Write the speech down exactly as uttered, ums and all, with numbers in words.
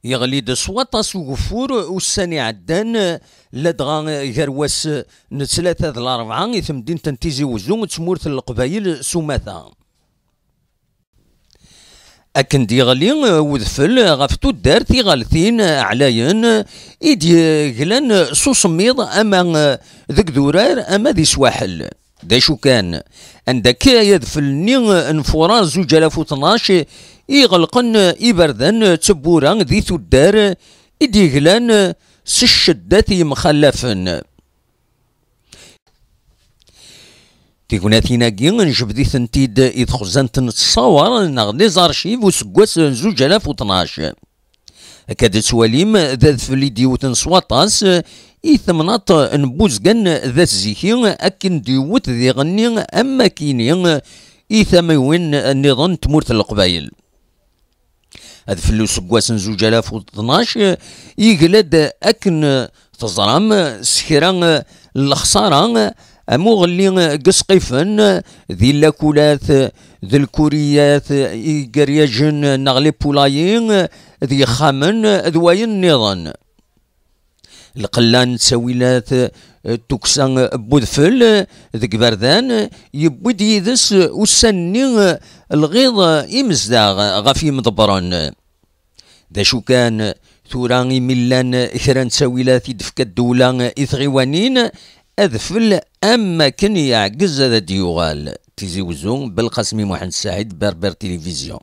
Yeɣli-d s waṭas ugeffur ussan iɛeddan, ladɣa gar wass n ttlata d larebɛa i temdint n Tizi Wezzu d tmurt n Leqbayel s umata. Akken d-yeɣli udfel ɣef tuddar tiɣaltin ɛlayen i d-yeglan s usemmiḍ ama deg durar ama di swaḥel. D acu kan, anda akka adfel-nni n furar zuǧ alaf u tnac i ɣelqen iberdan d tewwura di tuddar i d-yeglan s cceddat yemxallafen. Tignatin-agi njebd-itent-id i txezzant n tṣawar neɣ les archives useggas n zuǧ alaf u tnac. Akka d-tettwalim d adfel i d-yewten s waṭas i temnaḍt n Buzgan d At Ziki, akken d-yewwet diɣenni am akini i tamiwin nniḍen n tmurt n Leqbayel. Adfel useggas n zuǧ alaf u tnac yegla-d akken teẓram s kra n lexsara am uɣelli n yesqifen di llakulat d lkuriyat, igeryajen neɣ les poulaillers d yexxamen d wayen nniḍen. Lqella n ttawilat d tukksa n udfel deg iberdan yewwi-d yid-s ussan-nni lɣiḍ imezdaɣ ɣef yimḍebbren. D acu kan, tura imi llan kra n ttawilat i d-tefka ddewla i tɣiwanin, adfel am wakken yeɛgez ad d-yuɣal. Tizi Wezzu, Belqasmi Muḥend Saɛid, Berber Télévision.